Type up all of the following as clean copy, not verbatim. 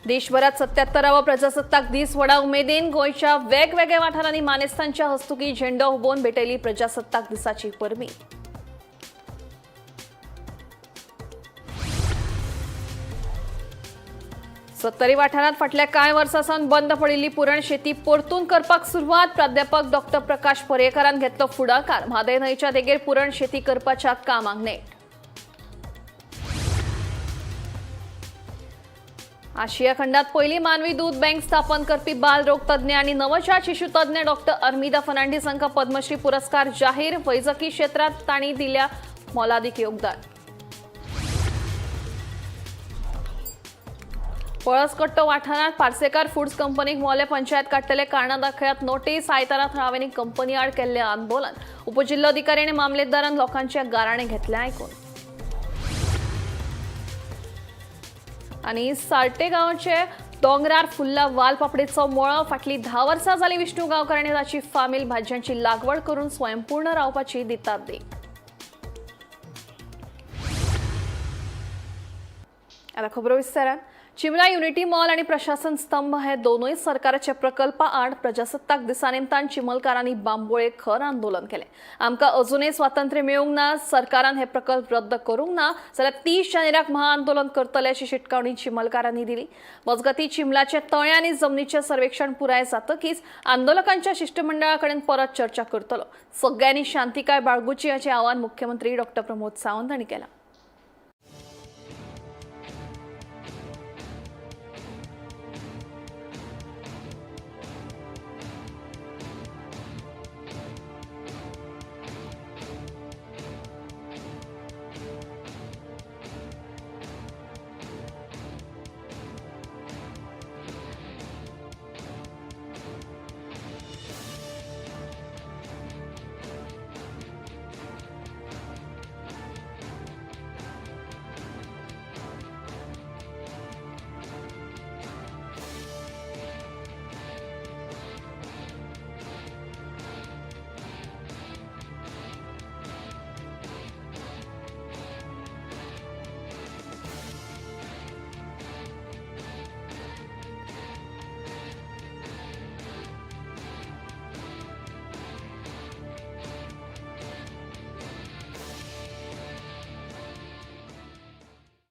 देशभरात 77वो प्रजासत्ताक दीस व्हडा उमेदीन गोंयच्या वेगवेगळ्या वाठारांनी मानेस्तांच्या हस्तुकी झेंडो हुबोवन भेटयली प्रजासत्ताक दिसाची परबी. सत्तरी वाठारात फाटल्या कांय वर्सां सावन बंद पडिल्ली पुरण शेती परतून करपाक सुरवात. प्राध्यापक डॉक्टर प्रकाश पर्येकारान घेतलो फुडाकार. म्हादय न्हंयच्या देगेर पुरण शेती करपाच्या कामाक नेट. आशिया खंडात पहिली मानवी दूध बँक स्थापन करपी बालरोग तज्ञ आणि नवजात शिशुतज्ञ डॉक्टर अर्मिदा फर्नांडिस हांकां पद्मश्री पुरस्कार जाहीर. वैजकी क्षेत्रात तांणी दिल्या मोलादीक योगदान. पळसकट्टो वाठारात पार्सेकार फूड्स कंपनीक मोले पंचायत काडटले कारणां दाखयात नोटीस. आयतारा थळाव्यांनी कंपनी आड केल्लें आंदोलन. उपजिल्लोधिकारी आनी मामलेदारान लोकांचे गाराणे घेतले आयकून. आनी सार्टे गांवचे दोंगरार फुल्ला वालपापडेचो मळो. फाटली 10 वर्सां जाली विष्णू गांवकर आनी ताची फामील भाजयांची लागवड करून स्वयंपूर्ण रावपाची दितात देख. आता खबरो विस्तारान. चिमला युनिटी मॉल आणि प्रशासन स्तंभ हे दोनूय सरकाराचे प्रकल्पा आड प्रजासत्ताक दिसा निमतान चिमलकारांनी बांबोळे खर आंदोलन केलें. आमकां अजूनय स्वातंत्र्य मेळूंक ना, सरकारान हे प्रकल्प रद्द करूंक ना जाल्यार 30 जानेराक महाआंदोलन करतले अशी शिटकावणी चिमलकारांनी दिली. मजगतीं चिमलाचे तळे आनी जमनीचें सर्वेक्षण पुराय जातकीच आंदोलकांच्या शिश्टमंडळा कडेन परत चर्चा करतलो. सगळ्यांनी शांतिकाय बाळगुची अशें आवाहन मुख्यमंत्री डॉक्टर प्रमोद सावंत हांणी केलां.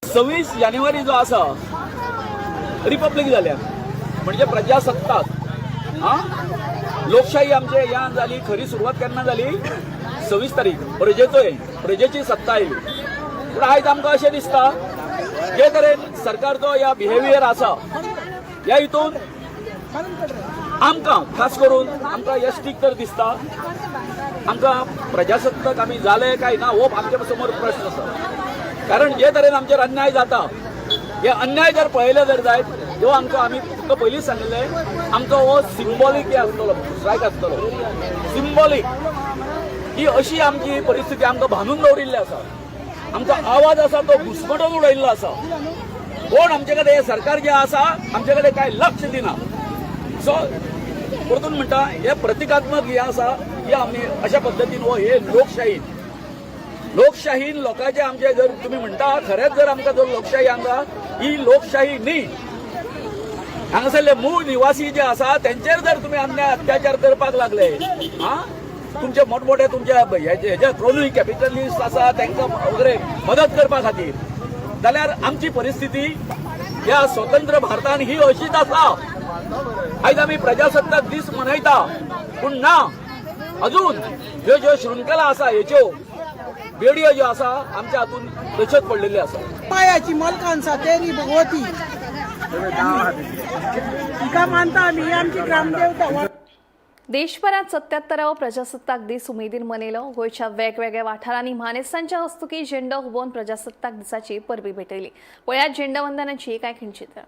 सव्वीस जानेवारी जो आसा रिपब्लीक जाल्या म्हणजे प्रजासत्ताक हा लोकशाही आमचे ह्या जाली. खरी सुरवात केन्ना जाली? 26 तारीख प्रजेचोय प्रजेची सत्ता आयली. पूण आयज आमकां अशें दिसता जे तरेन सरकारचो ह्या बिहेवियर आसा ह्या हितून आमकां खास करून आमकां यश्टीक तर दिसता आमकां प्रजासत्ताक आमी जाले काय ना हो आमच्या समोर प्रश्न आसा. कारण जे तरेन आमचेर अन्याय जाता हे अन्याय जर पळयले जर जायत ह्यो आमकां आमी तुमकां पयलींच सांगिल्लें आमचो हो सिंबॉलीक हे आसतलो स्ट्रायक आसतलो सिंबॉलीक. ही अशी आमची परिस्थिती आमकां बांदून दवरिल्ली आसा. आमचो आवाज आसा तो घुस्मटून उडयल्लो आसा. कोण आमचे कडेन हे सरकार जे आसा आमचे कडेन कांय लक्ष दिना. सो परतून म्हणटा हे प्रतिकात्मक हे आसा हे आमी अशा पद्दतीन हो हे लोकशाही लोकशाहीन लोकांचे आमचे जर तुम्ही म्हणटा खरेंच जर आमकां जर लोकशाही आमकां ही लोकशाही न्ही. हांगासरले मूळ निवासी जे आसा तेंचेर जर तुम्ही अन्याय अत्याचार करपाक लागले हा तुमचे मोठमोठे तुमचे हेजे क्रोनी कॅपिटलिस्ट आसा तांकां वगैरे मदत करपा खातीर जाल्यार आमची परिस्थिती ह्या स्वतंत्र भारतान ही अशीच आसा. आयज आमी प्रजासत्ताक दीस मनयता पूण ना अजून ह्यो ज्यो शृंखला आसा हेच्यो बेडयो ज्यो आसा आमच्या हातून तश्योच पडलेल्यो आसा. पायाची मलकांसा तेरी भगवती तिका मानता आमी, ही आमची ग्रामदेवता. देशभरात 77वो प्रजासत्ताक दीस उमेदीन मनयलो. गोंयच्या वेगवेगळ्या वाठारांनी मानेस्तांच्या हस्तुकी झेंडो हुबोवन प्रजासत्ताक दिसाची परबी भेटयली. पळयात झेंडोवंदनाची कांय खिणचित्रां.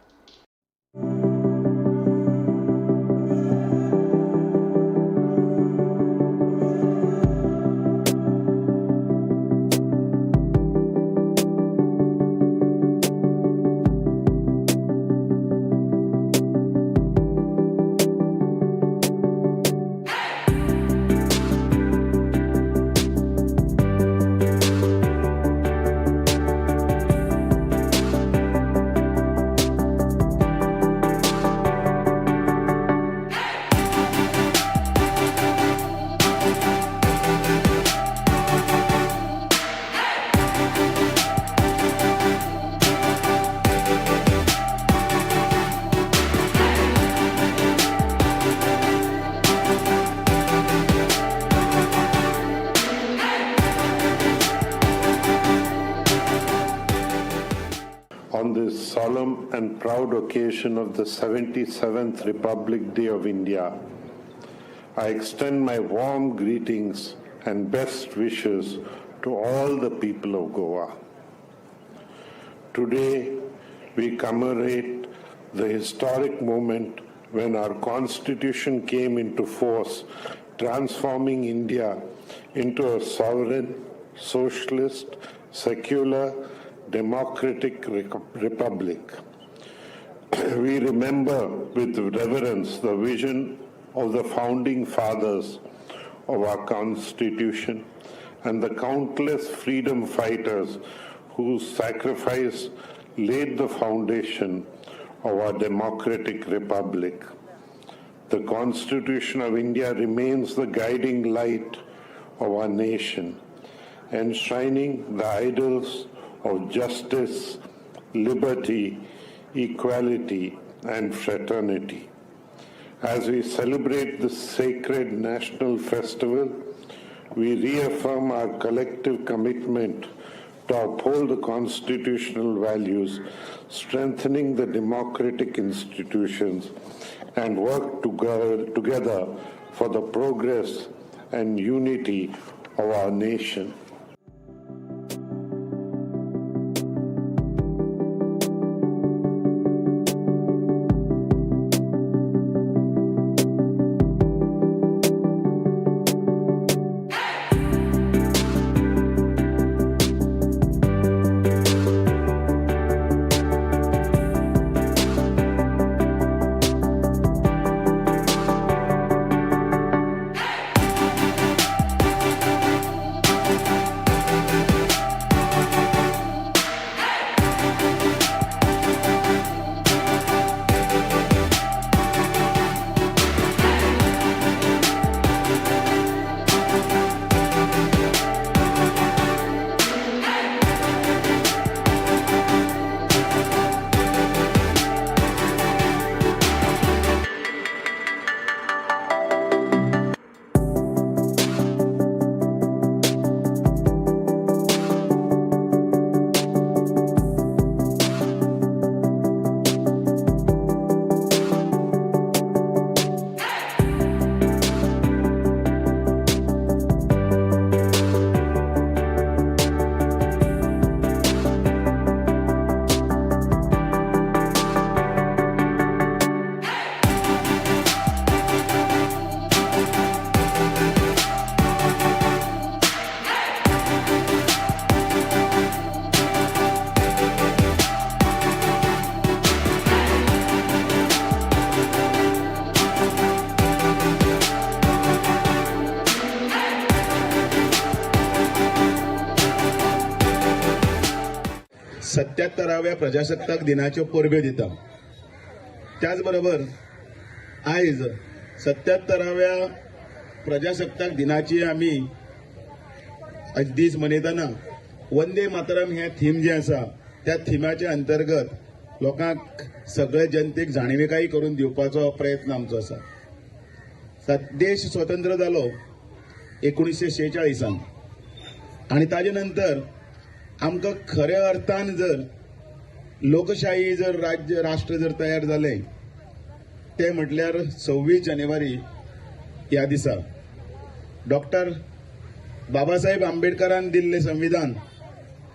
On this solemn and proud occasion of the 77th Republic Day of India, I extend my warm greetings and best wishes to all the people of Goa. Today, we commemorate the historic moment when our Constitution came into force, transforming India into a sovereign, socialist, secular, democratic republic. We remember with reverence the vision of the founding fathers of our Constitution and the countless freedom fighters whose sacrifice laid the foundation of our democratic republic. The Constitution of India remains the guiding light of our nation, enshrining the ideals of justice, liberty, equality, and fraternity. As we celebrate this sacred national festival, we reaffirm our collective commitment to uphold the constitutional values, strengthening the democratic institutions, and work together for the progress and unity of our nation. 77व्या प्रजासत्ताक दिनाच्यो परब्यो दिता. त्याच बरोबर आयज 77व्या प्रजासत्ताक दिनाची आमी आज दीस मनयतना वंदे मातरम हें थीम जें आसा, त्या थिमाच्या अंतर्गत लोकांक, सगळे जनतेक जाणविकाय करून दिवपाचो प्रयत्न आमचो आसा. देश स्वतंत्र जालो 1946 आनी ताजे नंतर आमकां खऱ्या अर्थान जर लोकशाही जर राज्य राष्ट्र जर तयार जालें, तें म्हटल्यार 26 जानेवारी ह्या दिसा डॉक्टर बाबासाहेब आंबेडकरान दिल्लें संविधान,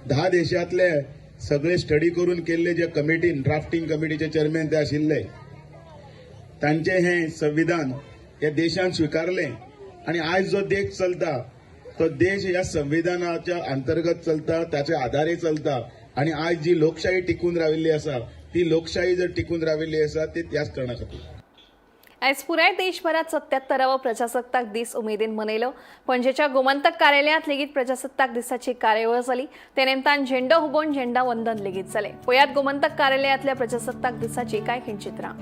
10 देशांतले सगळे स्टडी करून केल्ले जे कमिटीन, ड्राफ्टिंग कमिटीचे चेअरमॅन ते आशिल्ले, तांचें हें संविधान ह्या देशान स्विकारलें आनी आयज जो देश चलता तो देश ह्या संविधानाच्या अंतर्गत चलता, ताच्या आधारे चलता. आनी आयज जी लोकशाही टिकून राविल्ली आसा, ती लोकशाही जर टिकून राविल्ली आसा ती त्याच कारणा खातीर. आयज पुराय देशभरात 77वो प्रजासत्ताक दीस उमेदीन मनयलो. पणजेच्या गोमंतक कार्यालयांत लेगीत प्रजासत्ताक दिसाची कार्यावळ जाली. ते निमतान झेंडो हुबोवन झेंडा वंदन लेगीत जालें. पळयात गोमंतक कार्यालयांतल्या प्रजासत्ताक दिसाची कांय खिणचित्रां.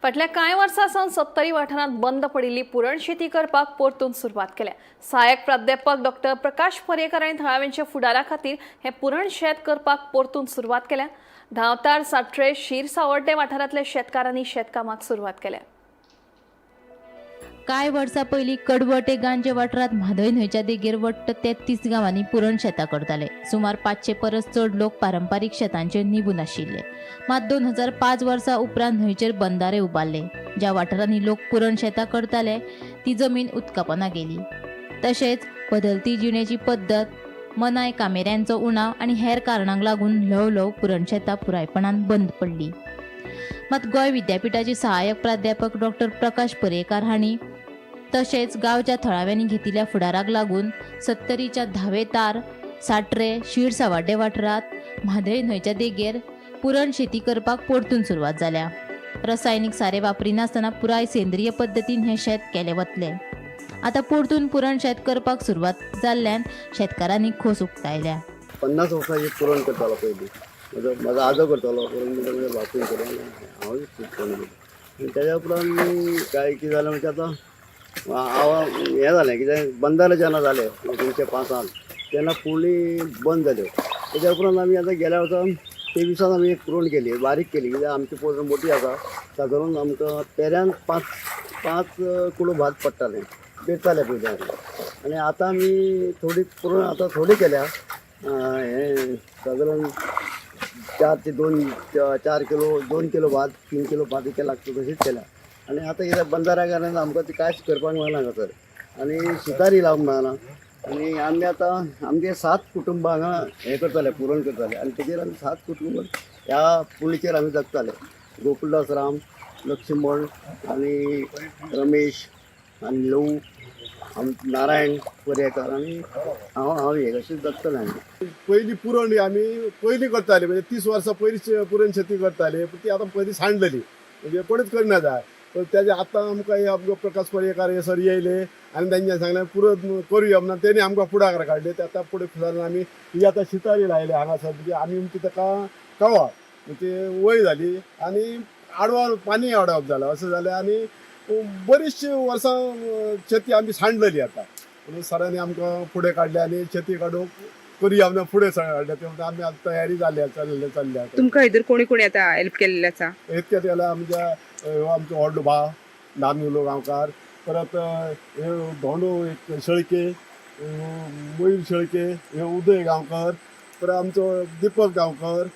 फाटल्या कांय वर्सां सावन सत्तरी वाठारांत बंद पडिल्ली पुरण शेती करपाक परतून सुरवात केल्या. सहाय्यक प्राध्यापक डॉक्टर प्रकाश पर्येकर आनी थळाव्यांच्या फुडारा खातीर हें पुरण शेत करपाक परतून सुरवात केल्या. धांवतार, साट्रे, शीर सावड्डे वाठारांतल्या शेतकारांनी शेतकामाक सुरवात केल्या. कांय वर्सां पयलीं कडवटे गांजे वाठारांत म्हादय न्हंयच्या देगेर वट्ट 33 गांवांनी पुरण शेतां करताले. सुमार 500 परस चड लोक पारंपारीक शेतांचेर निबून आशिल्ले. मात 2005 वर्सा उपरांत न्हंयचेर बंदारे उबारले. ज्या वाठारांनी लोक पुरण शेतां करताले ती जमीन उदकापोना गेली. तशेंच बदलती जिणेची पद्दत, मनाय कामेऱ्यांचो उणाव आनी हेर कारणांक लागून ल्हव ल्हव पुरण शेतां पुरायपणान बंद पडली. मात गोंय विद्यापिठाचे सहाय्यक प्राध्यापक डॉक्टर प्रकाश पर्येकार हांणी तशेंच गांवच्या थळाव्यांनी घेतिल्ल्या फुडाराक लागून सत्तरीच्या धावे तार, साट्रे, शीर सावाड्डे वाठारांत म्हादय न्हंयच्या देगेर पुरण शेती करपाक परतून सुरवात जाल्या. रसायनीक सारें वापरिनासतना पुराय सेंद्रीय पद्दतीन हें शेत केलें वतलें. आतां परतून पुरण शेत करपाक सुरवात जाल्ल्यान शेतकारांनी खोस उक्तायल्या. 50 वर्सां पुरण करतालो पयलीं. म्हजो आजो करतालो पुरण, म्हजो बापूय करतालो, हांवूय पुरण करतालो. आनी तेज्या उपरांत काय कितें जालें म्हणजे आतां हांव हें जालें कितें बंदारे जेन्ना जाले 1905 तेन्ना पुरणी बंद जाल्यो. तेज्या उपरांत आमी आतां गेल्या वर्सा 23 आमी एक पुरण केली, बारीक केली, कित्याक आमची पुरण मोटी आसा. सादारण आमकां पेऱ्यान 5 कुडो भात पडटालें, पेरताले पयलीं आमी. आनी आतां आमी थोडी पुरण आतां थोडी केल्या, हें सादारण 4 ते 2 4 किलो, 2 किलो भात, 3 किलो भात इतकें लागता तशीच केल्या. आनी आतां कितें बंदाऱ्या कारणान आमकां ती कांयच करपाक मेळना हांगासर, आनी शितारी लावंक मेळना. आनी आमी आतां आमगे 7 कुटुंबां हांगा हें करताले, पुरण करताले, आनी तेजेर आमी 7 कुटुंब ह्या पुरणीचेर आमी जगताले. गोकुलदास राम, लक्ष्मण आनी रमेश आनी लवू, नारायण पर्येकार आनी हांव हे अशें जगतले आमी. पयलीं पुरण आमी पयलीं करताले, म्हणजे 30 वर्सां पयलीं पुरण शेती करताले, पूण ती आतां पयलीं सांडलेली, म्हणजे कोणूच करना जाय. पण तेजे आतां आमकां हे आमकां प्रकाश पर्येकार हे सर येयले आनी तेंच्यांनी सांगलें पुरण करुया म्हणून, तेणी आमकां फुडाकार काडले. ते आतां फुडें फुडारान आमी ही आतां शितारी लायले हांगासर, म्हणजे आमी आमची ताका कळवा म्हणजे वय जाली आनी आडवा पाणी आडवप जालें अशें जालें. आनी बरीचशी वर्सां शेती आमी सांडलेली आतां, म्हणून सरांनी आमकां फुडें काडले आनी शेती काडूंक करुया म्हणून फुडें काडले. ते म्हणटा आमी आतां तयारी जाल्या, चल्ले चल्ल्या. तुमकां हितर कोणी कोणी आतां हेल्प केल्लें आसा? इतकें केल्यार आमच्या ह्यो आमचो व्हडलो भाव नानुलो गांवकार, परत हे धोंडो एक शेळके, मयूर शेळके, हे उदय गांवकर, परत आमचो दीपक गांवकर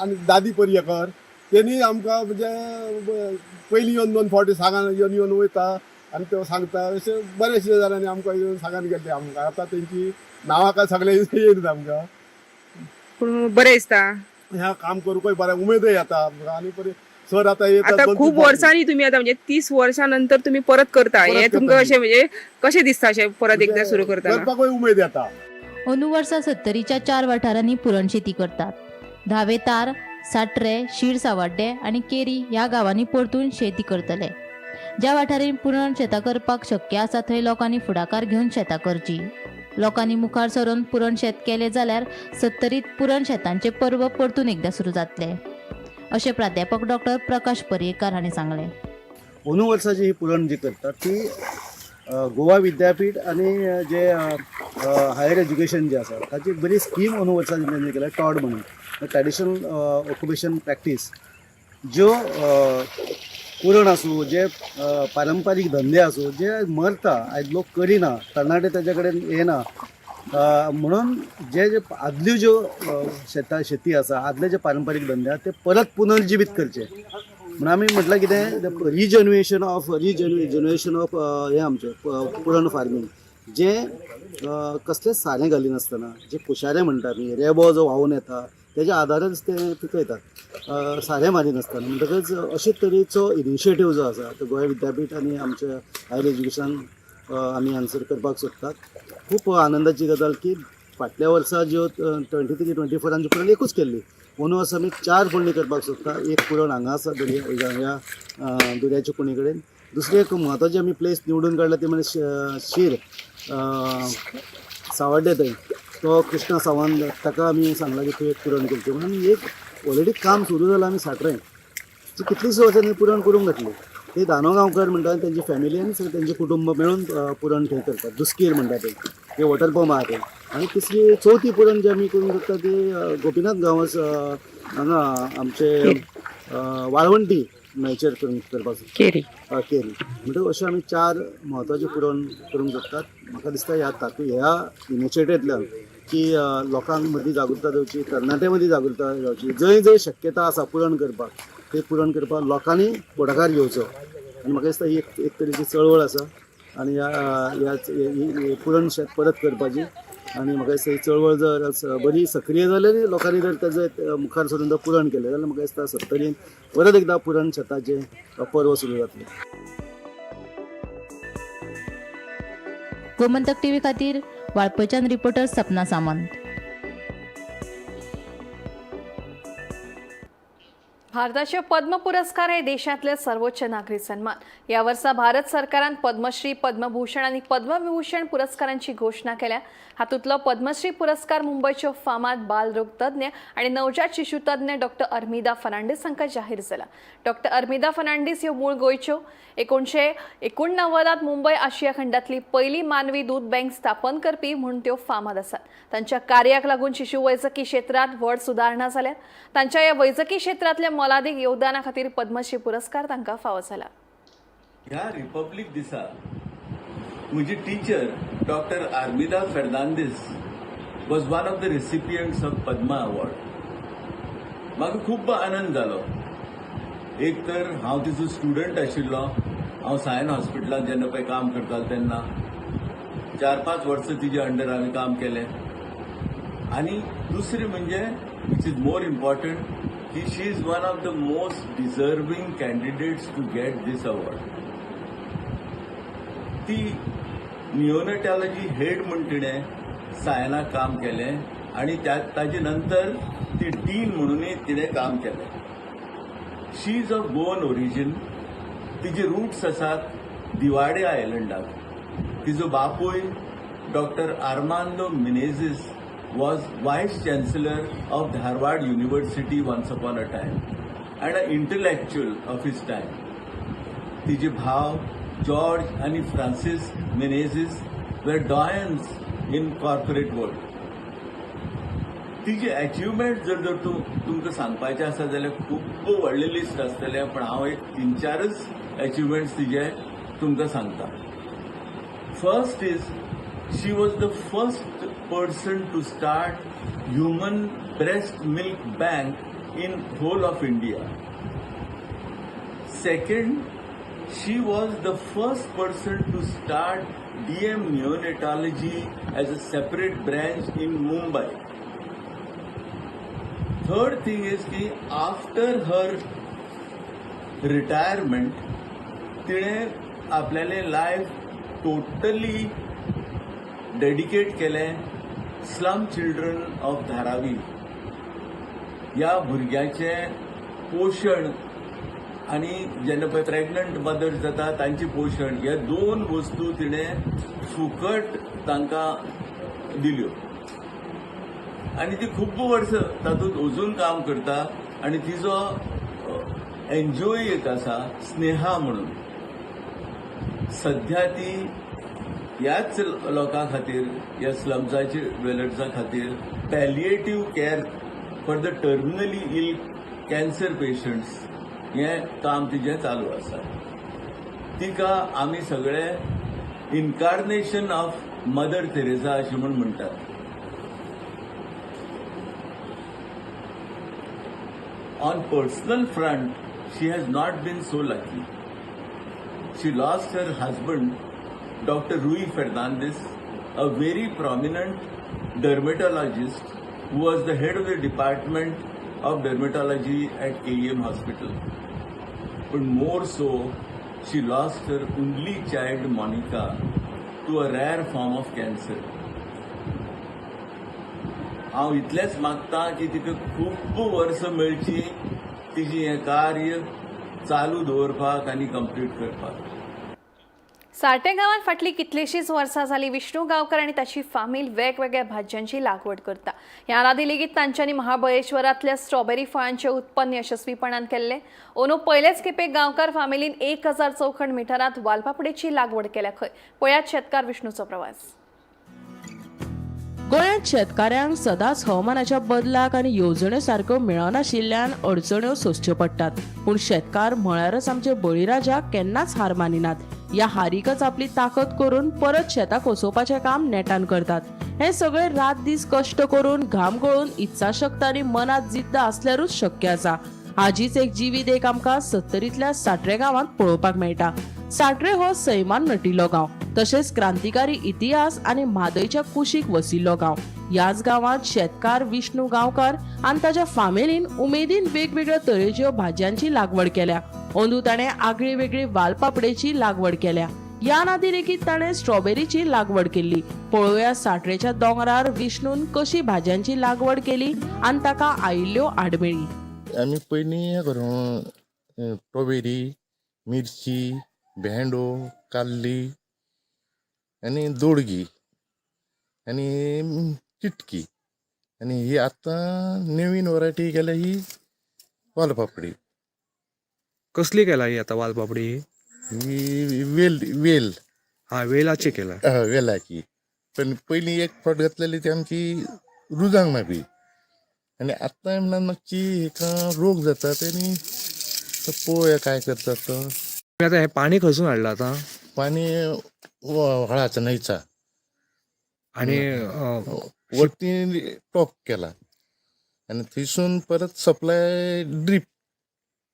आनी दादी पर्येकर. तेणी आमकां म्हणजे पयलीं येवन 2 फावटी सांगान येवन येवन वयता आनी ते सांगता. अशें बरेचशे जाणांनी आमकां येवन सांगान गेल्ले आमकां. आतां तेंची नांवां काय सगळें येयना आमकां. पूण बरें दिसता. ह्या काम करूंकय बरें उमेदय येता आमकां. आनी बरें सर आतां येतात आतां 2-3 खूब फावटी. वर्सांनी तुमी आतां म्हणजे 30 वर्सां नंतर तुमी परत करता, परत हें तुमकां करता. अशें म्हणजे कशें दिसता अशें परत एकदां सुरू करतना? करपाकूय उमेद येता. अंदू वर्सा सत्तरीच्या 4 वाठारांनी पुरण शेती करतात. धावे तार, साट्रे, शीर सावाड्डे आनी केरी ह्या गांवांनी परतून शेती करतले. ज्या वाठारांनी पुरण शेतां करपाक शक्य आसा थंय लोकांनी फुडाकार घेवन शेतां करची. लोकांनी मुखार सरून पुरण शेत केलें जाल्यार सत्तरीत पुरण शेतांचें पर्व परतून एकदां सुरू जातलें, अशें प्राध्यापक डॉक्टर प्रकाश पर्येकार हांणी सांगलें. अंदू वर्सा जी ही पुरण जी करतात ती गोवा विद्यापीठ आनी जे हायर एज्युकेशन जे आसा ताची बरी स्कीम अंदू वर्सा तेंच्यांनी केल्या, टॉड म्हणून, ट्रॅडिशनल ऑक्युपेशन प्रॅक्टीस, ज्यो पुरण आसूं, जे पारंपारीक धंदे आसूं, जे मरता आयज, लोक करिना, तरणाटे ताजे कडेन येना, म्हणून जे जे आदल्यो ज्यो शेतां शेती आसा, आदले जे पारंपारीक धंदे आसा ते परत पुनर्जिवीत करचे म्हणून आमी म्हटलें कितें रिजनरेशन ऑफ रिजनरेशन ऑफ हें आमचें पुरण फार्मींग, जें कसलेंच सारें घालिनासतना, जें कुशारें म्हणटा आमी, रेबो जो व्हांवून येता तेज्या आदाराच ते पिकयतात, सारें मारिनासतना. म्हणटकच अशे तरेचो इनिशिएटीव जो आसा तो गोंय विद्यापीठ आनी आमच्या हायर एज्युकेशन आमी हांगसर करपाक सोदतात. खूब आनंदाची गजाल की फाटल्या वर्सा ज्यो 23 24 जी पुरण एकूच केल्ली, अंदू वर्सा आमी 4 पुरणी करपाक सोदता. एक पुरण हांगा आसा दर्या ह्या दर्याच्या कुणी कडेन, दुसरी एक म्हत्वाची आमी प्लेस निवडून काडल्या ती म्हणजे शीर सावड्डे, थंय तो कृष्णा सावंत ताका आमी सांगलां की तूं एक पुरण करचें म्हणून. एक ऑलरेडी काम सुरू जालां आमी साट्रें. जी कितलीशीं वर्सां पुरण करूंक घातली. ती दानो गांवकर म्हणटा, तेंची फॅमिली आनी सगळें तेंचें कुटुंब मेळून पुरण थंय करतात. दुस्कीर म्हणटा ते, ते वॉटर पंप आहा ते. आनी तिसरी चवथी पुरण जी आमी करूंक शकता ती गोपीनाथ गांवस हांगा आमचे वाळवंटी न्हंयचेर करपाचो केरी. केरी. म्हणटकच अश्यो आमी 4 म्हत्वाच्यो पुरण करूंक शकतात. म्हाका दिसता ह्या तातूंत ह्या इनिशिएटींतल्यान की लोकांक मदीं जागृताय जावची, तरणाट्या मदीं जागृताय जावची, जंय जंय शक्यता आसा पुरण करपाक ते पुरण करपाक लोकांनी फुडाकार घेवचो. आनी म्हाका दिसता ही एक तरेची चळवळ आसा आनी ह्या पुरण शेत परत करपाची. आनी म्हाका दिसता ही चळवळ जर बरी सक्रीय जाली आनी लोकांनी जर ताजें मुखार सरून जर पुरण केलें जाल्यार म्हाका दिसता सत्तरीन परत एकदां पुरण शेताचें पर्व सुरू जातलें. गोमंतक टीव्ही खातीर वाळपयच्यान रिपोर्टर सपना सामंत. भारताचे पद्म पुरस्कार हे देशांतले सर्वोच्च नागरी सन्मान. या वर्सा भारत सरकारान पद्मश्री, पद्मभूषण आनी पद्मविभूषण पुरस्कारांची घोशणा केल्या. हातूंतलो पद्मश्री पुरस्कार मुंबयच्यो फामाद बालरोग तज्ञ आनी नवजात शिशुतज्ञ डॉक्टर अर्मिदा फर्नांडीस हांकां जाहीर जाला. डॉक्टर अर्मिदा फर्नांडीस ह्यो मूळ गोंयच्यो. 1989 मुंबय आशिया खंडांतली पयली मानवी दूद बँक स्थापन करपी म्हूण त्यो फामाद आसात. तांच्या कार्याक लागून शिशु वैजकी क्षेत्रांत व्हड सुदारणा जाल्यात. तांच्या ह्या वैजकी क्षेत्रांतल्या मोलादीक योगदाना खातीर पद्मश्री पुरस्कार तांकां फावो जाला. ह्या रिपब्लीक दिसा म्हजी teacher doctor Armida Fernandes was one of the recipients of Padma award. म्हाका खूब आनंद जालो. एक तर हांव तिचो स्टुडंट आशिल्लो. हांव सायन हॉस्पिटलांत जेन्ना पळय काम करतालो तेन्ना 4-5 वर्सां तिजे अंडर हांवें काम केलें. आनी दुसरें म्हणजे which is more important की she is one of the most deserving candidates to get this award. ती निओनेटॉलॉजी हेड म्हूण तिणें सायनाक काम केलें आनी ताजे नंतर ती डीन म्हणूनय तिणें काम केलें. She is of Goan origin. तिजे रुट्स आसात दिवाडे आयलंडाक. तिजो बापूय doctor Armando Menezes was vice chancellor of Dharwad University once upon a time and a intellectual of his time. तिजे भाव जॉर्ज आनी Francis Menezes were doyens in corporate world. तिजे achievement जर जर तूं तुमकां सांगपाचें आसा जाल्यार खूब व्हडलें लिस्ट आसतलें, पण हांव एक 3-4 अचिवमेंट्स तिजे तुमकां सांगता. First is she was the first person to start human breast milk bank in whole of India. Second, she was the first person to start DM neonatology as a separate branch in Mumbai. Third thing is ki after her retirement, तिणे आपल्याले life totally dedicate केलें slum children of Dharavi ह्या भुरग्याचें पोशण आनी जेन्ना पळय pregnant mother's जाता तांचें पोशण, ह्या 2 वस्तू तिणें फुकट तांकां दिल्यो आनी ती खूब वर्सां तातूंत अजून काम करता. आनी तिजो एनजीओ एक आसा स्नेहा म्हणून, सध्या ती ह्याच लोकां खातीर, ह्या स्लम्साचे ड्वेलर्सां खातीर palliative care for the terminally ill cancer patients हें काम तिजें चालू आसा. तिका आमी सगळे इनकार्नेशन ऑफ मदर तेरेसा अशें म्हूण म्हणटात. On personal front she has not been so lucky. She lost her husband Dr. Rui Fernandes, a very prominent dermatologist who was the head of the department of dermatology at KEM Hospital. But more so, she lost her only child, Monica, to a rare form of cancer. हांव इतलेंच मागता की तिका खूब वर्सां मेळची तिजी हें कार्य चालू दवरपाक आनी कंप्लीट करपाक. सार्टे गांवांत फाटलीं कितलींशींच वर्सां जालीं विष्णू गांवकर आनी ताची फामील वेगवेगळ्या भाजयांची लागवड करता. ह्या आदीं लेगीत तांच्यांनी महाबळेश्वरांतल्या स्ट्रॉबेरी फळांचें उत्पन्न यशस्वीपणान केल्लें. अंदू पयलेच खेपे गांवकार फामिलीन 1000 चौखण मिटरांत वालपापडेची लागवड केल्या खंय. पळयात शेतकार विष्णूचो प्रवास. गोंयांत शेतकाऱ्यांक सदांच हवामानाच्या बदलाक आनी येवजण्यो सारक्यो मेळनाशिल्ल्यान अडचण्यो सोंसच्यो पडटात. पूण शेतकार म्हळ्यारच आमचे बळीराजा केन्नाच हार मानिनात. ह्या हारीकच आपली ताकद करून परत शेतां कोसोवपाचें काम नेटान करतात. हे सगळे रात दीस कश्ट करून घाम गळून इत्साशक्त आनी मनात जिद्द आसल्यारूच शक्य आसा. हाजीच एक जिवी देख आमकां सत्तरींतल्या साट्रे गांवांत पळोवपाक मेळटा. साट्रे हो सैमान नटिल्लो गांव, तशेंच क्रांतिकारी इतिहास आनी म्हादयच्या कुशीक वसिल्लो गांव. ह्याच गांवांत शेतकार विष्णू गांवकार आनी ताच्या फामिलीन उमेदीन वेगवेगळ्या तरेच्यो भाजयांची लागवड केल्या. अंदू ताणें आगळी वेगळी वालपापडेची लागवड केल्या. ह्या आदी लेगीत ताणें स्ट्रॉबेरीची लागवड केल्ली. पळोवया साट्रेच्या दोंगरार विष्णून कशी भाजयांची लागवड केली आनी ताका आयिल्ल्यो आडमेळी. आमी पयलीं हें करून स्ट्रॉबेरी, मिरची, भेंडो, काल्ली आनी दोडगी आनी चिटकी आनी ही आतां नवीन वरायटी केल्या ही वालपापडी. कसली केला ही आता वालपापडी? ही वेल वेल. हा, वेलाची केला. हय, वेलाची. पण पयलीं एक फावट घातलेली ती आमची रुजांक ना बी आनी आतां म्हणल्यार मातशी हेका रोग जाता तेणी पळोवया काय करतात तो. तुम्ही आता हे पाणी खंयसून हाडला आता? पाणी व्हाळाचा न्हंयचा. आणि वरती टॉप केला आनी थंयसून परत सप्लाय ड्रीप.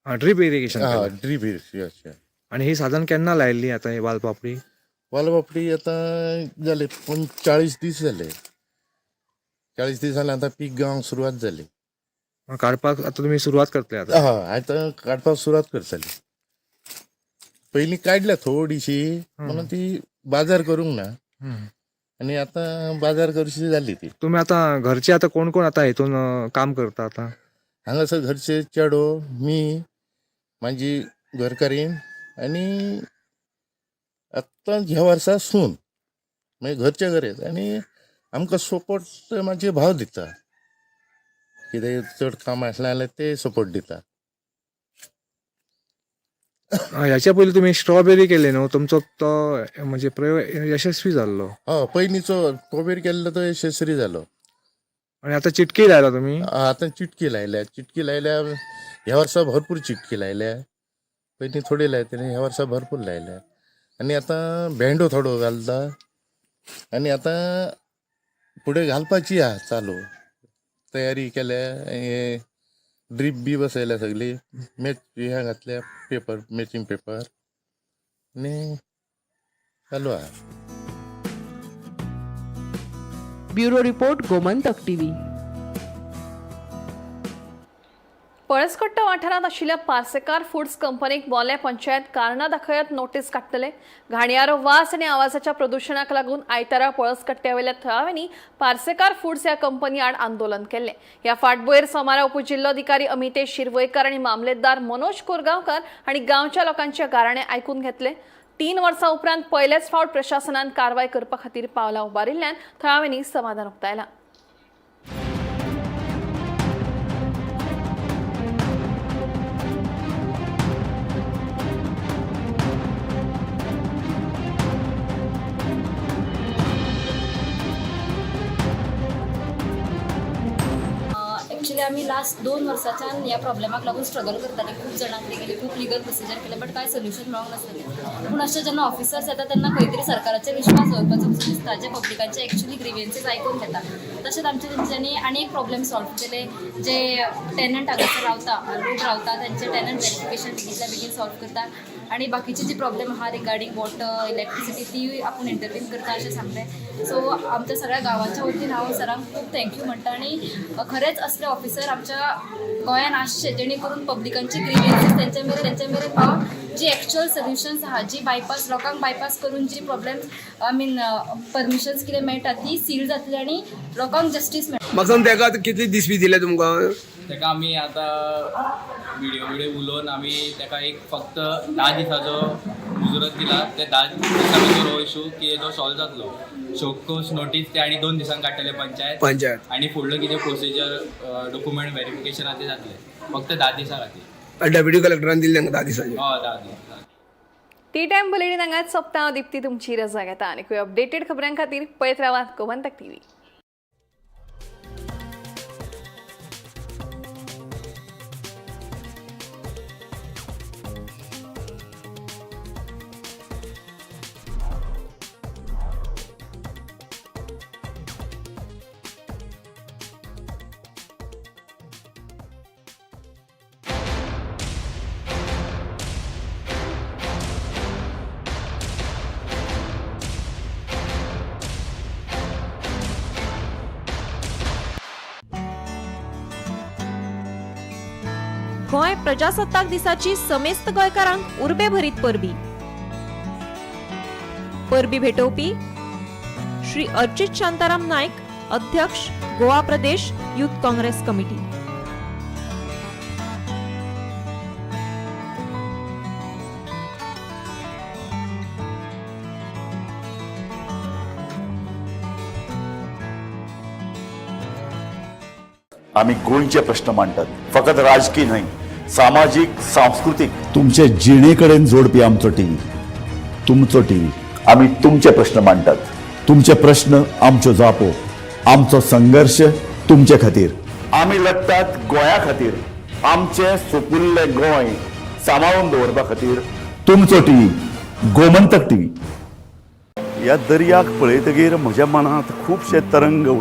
Drip irrigation. हा, ड्रीप इरिगेशन. आणि ही साधारण केन्ना लायिल्ली आता ही वालपापडी? वालपापडी आतां जाले पण 40 दीस जाले. 40 दीस जाले आतां पीक गावंक सुरवात जाली. काडपाक आतां तुमी सुरवात करतले आतां? हय, आतां काडपाक सुरवात करतली. पयलीं काडल्या थोडीशी म्हणून ती बाजार करूंक ना आनी आतां बाजार करशी जाली ती. तुम्ही आता घरचे आता कोण कोण आता हेतून काम करता आता? हांगासर घरचे चेडो, मी, म्हाजी घरकारीन आनी आत्तां ह्या वर्सा सून. मागीर घरचे घरेच आनी आमकां सपोर्ट म्हाजे भाव दिता. कितें चड काम आसलें जाल्यार ते सपोर्ट दिता. ह्याच्या पयलीं तुमी स्ट्रॉबेरी केली न्हू, तुमचो तो म्हणजे प्रयोग यशस्वी जाल्लो. हय, पयलींचो स्ट्रॉबेरी केल्लो तो यशस्वी जालो. आणि आता चिटकी लायला तुम्ही? आतां चिटकी लायल्या. चिटकी लायल्या ह्या वर्सा भरपूर चिटकी लायल्या. पयलीं थोडी लायतली, ह्या वर्सा भरपूर लायल्या. आनी आतां भेंडो थोडो घालता आनी आतां फुडें घालपाची आहा चालू तयारी केल्या. हे ड्रीप बी बसयल्या सगळी, मॅच हे घातल्या पेपर, मॅचिंग पेपर आनी चालू आहा. Bureau report, Gomantak TV. Palaskatta वाठारांत आशिल्ल्या पार्सेकार फूड्स कंपनीक मोलें पंचायत कारणां दाखयत नोटीस काडटले. घाणयारो वास आनी आवाजाच्या प्रदुशणाक लागून आयतारा पळसकट्ट्यावेल्या थळाव्यांनी पार्सेकार फूड्स ह्या कंपनी आड आंदोलन केल्लें. ह्या फाटभुंयेर सोमारा उपजिल्लोधिकारी अमितेश शिरवयकर आनी मामलेदार मनोज कोरगांवकर हांणी गांवच्या लोकांचे गाराणें आयकून घेतले. 3 वर्सां उपरांत पयलेच फावट प्रशासनान कारवाय करपा खातीर पावलां उबारिल्ल्यान थळाव्यांनी समाधान उक्तायलां. एक्चुअली आमी लास्ट 2 वर्साच्यान ह्या प्रॉब्लेमाक लागून स्ट्रगल करताले. खूब जाणां गेले, खूब लिगल प्रोसिजर केले, बट कांय सोल्युशन मेळोंक नासलें. पूण अशें जेन्ना ऑफिसर्स येता तेन्ना खंय तरी सरकाराचेर विश्वास दवरपाचो कसो दिसता, जे पब्लिकांचे एक्चुअली ग्रिवियन्सीस आयकून घेता. तशेंच आमचे तेंच्यांनी आनी एक प्रॉब्लेम सॉल्व केले, जे टेनंट हांगासर रावता, लोक रावता, तेंचे टेनंट वेरिफिकेशन बेगीनच्या बेगीन सॉल्व करता आनी बाकीचे जी प्रॉब्लेम आहा रिगार्डींग वॉटर, इलेक्ट्रिसिटी, ती आपूण इंटरवीन करता अशें सांगलें. सो आमच्या सगळ्या गांवाच्या वतीन हांव सरांक खूब thank you म्हणटा आनी खरेंच असले ऑफिसर आमच्या गोंयान आसचे, जेणे करून पब्लिकांची ग्रिवियन्सीस तेंच्या मेरेन पावन जी एक्चुअल सोल्युशन्स आहा, जी बायपास लोकांक बायपास करून जी प्रॉब्लेम्स I mean permissions कितें मेळटा ती सील जातली आनी लोकांक जस्टीस मेळटा. म्हाका सांग तेका कितले दीस बी दिले तुमकां? ताका आमी आतां विडियो विडियो उलोवन आमी ताका एक फक्त 10 दिसाचो मुजरत दिला. ते 10 दिसां भितर हो इशू की तो सॉल्व जातलो. शोकोज नोटीस ते आनी 2 दिसांक काडटले पंचायत पंचायत. आनी फुडलो कितें प्रोसिजर, डॉक्युमेंट व्हेरिफिकेशन आहा ते जातले फक्त 10 दिसां खातीर. डेप्युटी कलेक्टरान दिल्ले तांकां 10 दिसांचे. हय, 10 दीस. टी टायम बुलेटीन हांगाच सोंपता. दीप्ती तुमची रजा घेता आनी अपडेटेड खबरां खातीर पळयत रावात गोमंतक टीव्ही. गोंय प्रजासत्ताक दिसाची समेस्त गोंयकारांक उर्बे भरीत परबी. परबी भेटोवपी श्री अर्चित शांताराम नाईक, अध्यक्ष, गोवा प्रदेश युथ काँग्रेस कमिटी. आमी गोंयचे प्रश्न मांडटात, फकत राजकीय न्हय, सामाजीक, सांस्कृतीक, तुमचे जिणे कडेन जोडपी आमचो टीव्ही, तुमचो टीव्ही. आमी तुमचे प्रश्न मांडटात, तुमचे प्रश्न आमच्यो जापो, आमचो संघर्श तुमचे खातीर. आमी लडटात गोंया खातीर, आमचें सुपुल्लें गोंय सांबाळून दवरपा खातीर. तुमचो टीव्ही, गोमंतक टीव्ही. ह्या दर्याक पळयतगीर म्हज्या मनांत खुबशे तरंग उठ्ठात.